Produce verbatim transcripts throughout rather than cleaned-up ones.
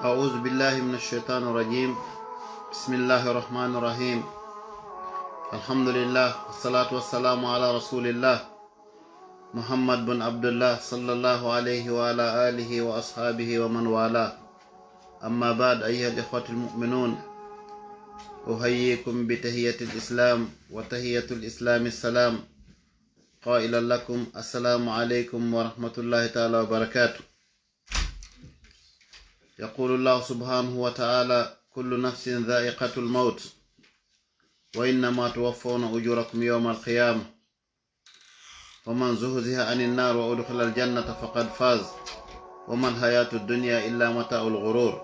أعوذ بالله من الشيطان الرجيم. بسم الله الرحمن الرحيم. الحمد لله، والصلاة والسلام على رسول الله محمد بن عبد الله، صلى الله عليه وعلى آله وأصحابه ومن والاه. أما بعد، أيها الإخوة المؤمنون، أحييكم بتحية الإسلام، وتحية الإسلام السلام، قائلا لكم: السلام عليكم ورحمة الله تعالى وبركاته. يقول الله سبحانه وتعالى: كل نفس ذائقة الموت، وإنما توفون أجوركم يوم القيامة، فمن زحزح عن النار وأدخل الجنة فقد فاز، وما الحياة الدنيا إلا متاع الغرور.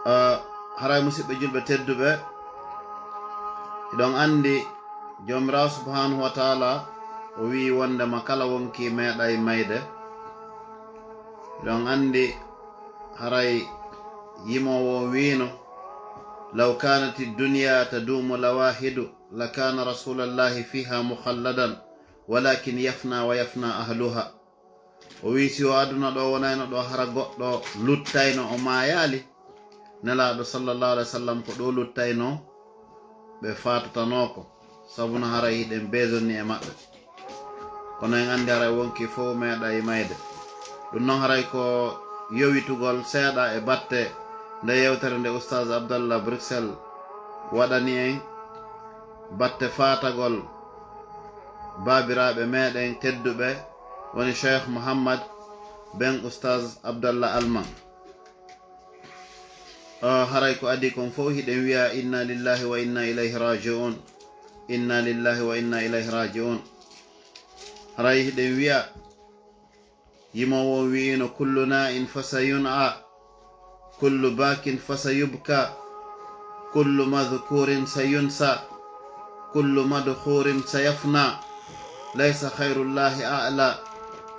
Ah, haray, musidɓe julɓe tedduɓe, hiɗon anndi Joomiraawo subhaanahu wa taala o wi'i wondema kala wonkii meeɗay mayde. Hiɗon anndi haray yimoowo on wi'ino: لو كانت الدنيا تدوم لواحد لكان رسول الله فيها مخلدا ولكن يفنى ويفنى أهلها. O wi'i, si o aduna ɗo wonayno ɗo hara goɗɗo luttayno o maayaali, Nelaaɗo sallallahu alaihi wasallam ko ɗo luttayno ɓe faatotanoo ko, sabu no haray hiɗen beesonni e maɓɓe. Kono en anndi haray wonkii fow meeɗay mayde. Ɗum noon haray ko yowitugol seeɗa e batte nde yewtere nde Oustaz Abdallah Bruxelles waɗani en, batte faatagol baabiraaɓe meeɗen tedduɓe, woni Cheikh Mouhammad ben Oustaz Abdallah Alman. Ah, haray ko adii kon fow hiɗen wi'a: إنا لله وإنا إليه راجعون. إنا لله وإنا إليه راجعون. Haray hiɗen wi'a, yimoowo on wi'ino: كل ناء فسينأى، كل باك فسيبكى، كل مذكور سينسى، كل مدخور سيفنى، ليس خير الله أعلى،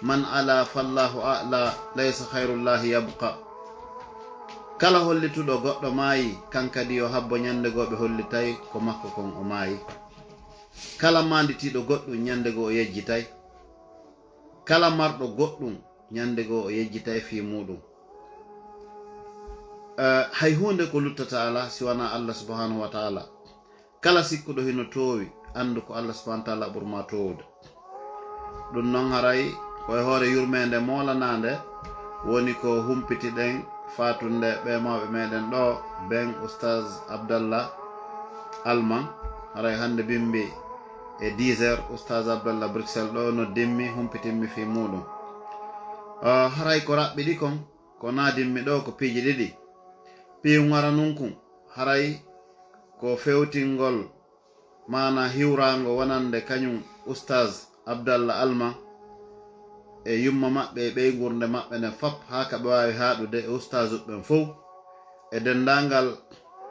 من علا فالله أعلى، ليس خير الله يبقى. Kala hollituɗo goɗɗo maayi, kan kadi yo habbo ñande goo ɓe hollitay ko makko kon o maayi. Kala maanditiiɗo goɗɗum, ñande goo o yejjitay. Kala marɗo goɗɗum, ñande goo o yejjitay fii muuɗum. Eh, hay huunde ko luttata alaa si wanaa Allah subhaanahu wa taala. Kala sikkuɗo hino toowi, anndu ko Allah subhaanahu wa taala ɓuri maa toowude. Ɗum noon haray ko e hoore yurmeende moolanaande woni ko humpitiɗen faatunde ɓee mawɓe meeɗen ɗo, ben Oustaz Abdallah Alman. Haray hannde bimbi e dix heures, Oustaz Abdallah Bruxelles ɗo noddimmi, humpitimmi fii muuɗum. Ah, haray ko raɓɓiɗi kon, ko naadimmi ɗo ko piiji ɗiɗi. Piiw ŋara nun kun, haray ko fewtingol maana hiwraango wonande kañum Oustaz Abdallah Alman e yumma maɓɓe e ɓeynguurnde maɓɓe nden fap, haa ka ɓe waawi haaɗude e ustaazuɓe ɓen fow, e denndaangal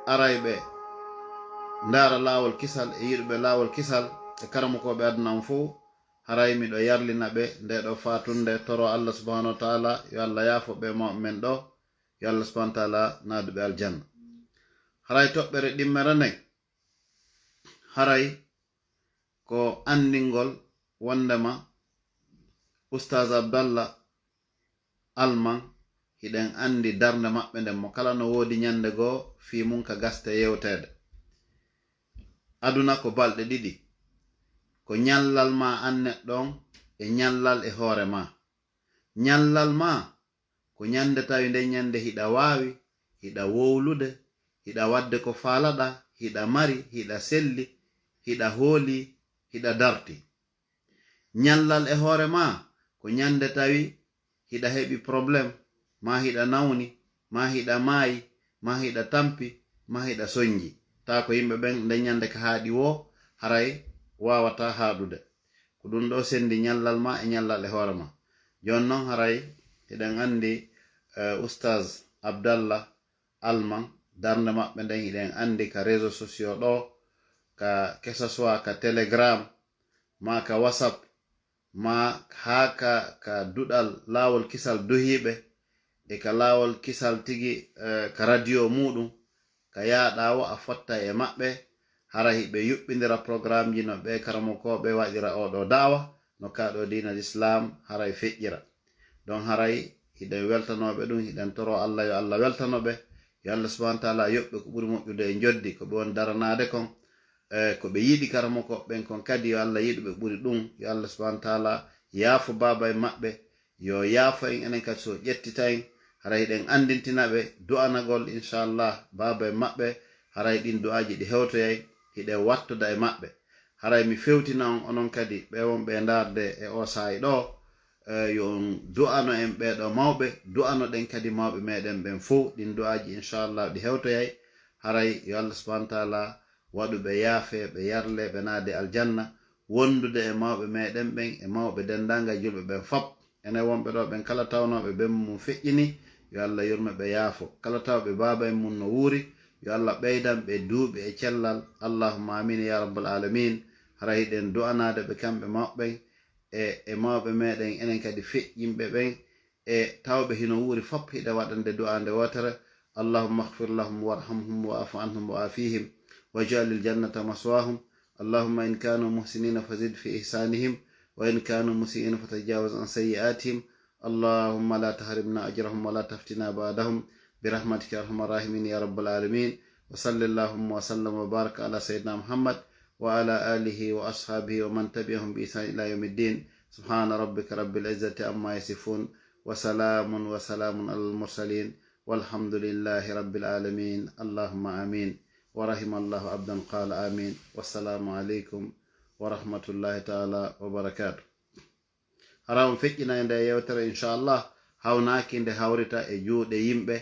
arayɓe ndaara laawol kisal e yiɗuɓe laawol kisal e karamokooɓe aduna on fow. Haray miɗo yarlina ɓe ndee ɗoo faatunde, toro Allah subhaanahu wa taala yo Allah yaafo ɓe mawɓe men ɗoo, yo Allah subhaanahu wa taala naadu ɓe aljanna. Haray toɓɓere ɗimmere nden, haray ko anndingol wonndema Oustaz Abdallah Alman, hiɗen anndi darnde maɓɓe nden, mo kala no woodi ñannde goo fii mun ka gaste yewteede. Aduna ko balɗe ɗiɗi, ko ñallal maa an neɗɗo on e ñallal e hoore maa. Ñallal maa ko ñannde tawi nden ñannde hiɗa waawi, hiɗa wowlude, hiɗa waɗde ko faalaɗaa, hiɗa mari, hiɗa selli, hiɗa hooli, hiɗa darti. Ñallal e hoore maa ko ñannde tawi hiɗa heɓi problème, maa hiɗa nawni, maa hiɗa maayi, maa hiɗa tampi, maa hiɗa sonji. Taa ko yimɓe ɓen nden ñannde ka haaɗi woo, haray waawataa haaɗude. Ko ɗum ɗoo senndi ñallal maa e ñallal e hoore maa. Jooni non haray hiɗen anndi, eh, Oustaz Abdallah Alman, darnde maɓɓe nden hiɗen anndi ka réseaux sociaux ɗoo, ka, que ce soit ka Telegram, maa ka WhatsApp, maa haa ka, ka duɗal laawol kisal duhiiɓe, e ka laawol kisal tigi, eh, ka radio muuɗum, ka yaaɗa wo a fotta e maɓɓe, hara hiɓe yuɓɓindira programmeji no ɓe karamokooɓe waɗira oo ɗoo da'wa, no kaa ɗoo diina Lislaam haray feƴƴira. Ɗon haray Hiɗen weltanooɓe ɗum, hiɗen toro Allah yo Allah weltano ɓe. Yo Allah subhanahu wa taala yoɓ ɓe ko ɓuri moƴƴude e njoddi ko ɓe woni daranaade kon. E ko ɓe yiɗi karamoko ɓen kon kadi yo Allah yiɗu ɓe ɓuri ɗum. Yo Allah subhanahu wa taala yaafo baaba en maɓɓe. Yo yaafo en enen kadi so ƴettita en. Hara hiɗen anndintina ɓe du'anagol inchallah baaba en maɓɓe. Haray ɗin du'aaji ɗi hewtoyay hiɗen wattoda e maɓɓe. Haray mi fewtina on onon kadi ɓe wonɓe e ndaarde e o saa'i ɗo. E, yo on du'ano en ɓee ɗoo mawɓe, du'anoɗen kadi mawɓe meɗen ɓen fow. Ɗin du'aaji inchallah ɗi hewtoyay. Haray yo Allah subhanahu wa taala waɗu ɓe yaafe, ɓe yarle, ɓe naade aljanna, wondude e mawɓe meɗen ɓen e mawɓe denndaangal julɓe ɓen fop. Enen wonɓe ɗo ɓen kala tawnooɓe ben mum feƴƴini, yo Allah yurme ɓe yaafo. Kala tawɓe baaba en mum no wuuri, yo Allah ɓeydan ɓe duuɓi e cellal. Allahumma amin ya rabbal alamin. Hara hiɗen du'anaade ɓe kamɓe mawɓe ɓen e, e mawɓe meɗen enen kadi feƴƴinɓe ɓen e tawɓe hino wuuri fop hiɗe waɗande du'aande wootere. Allahumma ighfir lahum warhamhum wa'fu anhum wa'afihim waj'alil jannata maswahum. اللهم إن كانوا محسنين فزد في إحسانهم وإن كانوا مسيئين فتجاوز عن سيئاتهم. اللهم لا تحرمنا أجرهم ولا تفتنا بعدهم برحمتك يا أرحم الراحمين يا رب العالمين. وصل اللهم وسلم وبارك على سيدنا محمد وعلى آله وأصحابه ومن تبعهم بإحسان إلى يوم الدين. سبحان ربك رب العزة عما يصفون وسلام وسلام على المرسلين والحمد لله رب العالمين. اللهم آمين. ورحم الله عبدا قال آمين. والسلام عليكم ورحمة الله تعالى وبركاته. Hara on feƴƴina e nde yewtere inchallah, hawnaaki nde hawrita e juuɗe yimɓe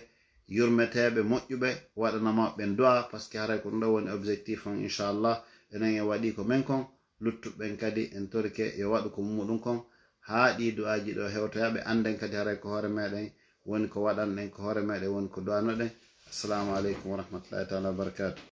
yurmeteeɓe moƴƴuɓe, waɗana maɓɓe du'a, parce que haray ko ɗum ɗo woni objectif on inchallah. Enen en waɗi ko men kon, luttuɓe ɓen kadi en torike yo waɗu ko muɗum kon, haa ɗi du'aaji ɗo hewtoya ɓe annden kadi haray ko hoore meɗen woni ko waɗanɗen, ko hoore meɗen woni ko du'anoɗen. Assalamu aleykum wa rahmatullahi taala wa barakatuh.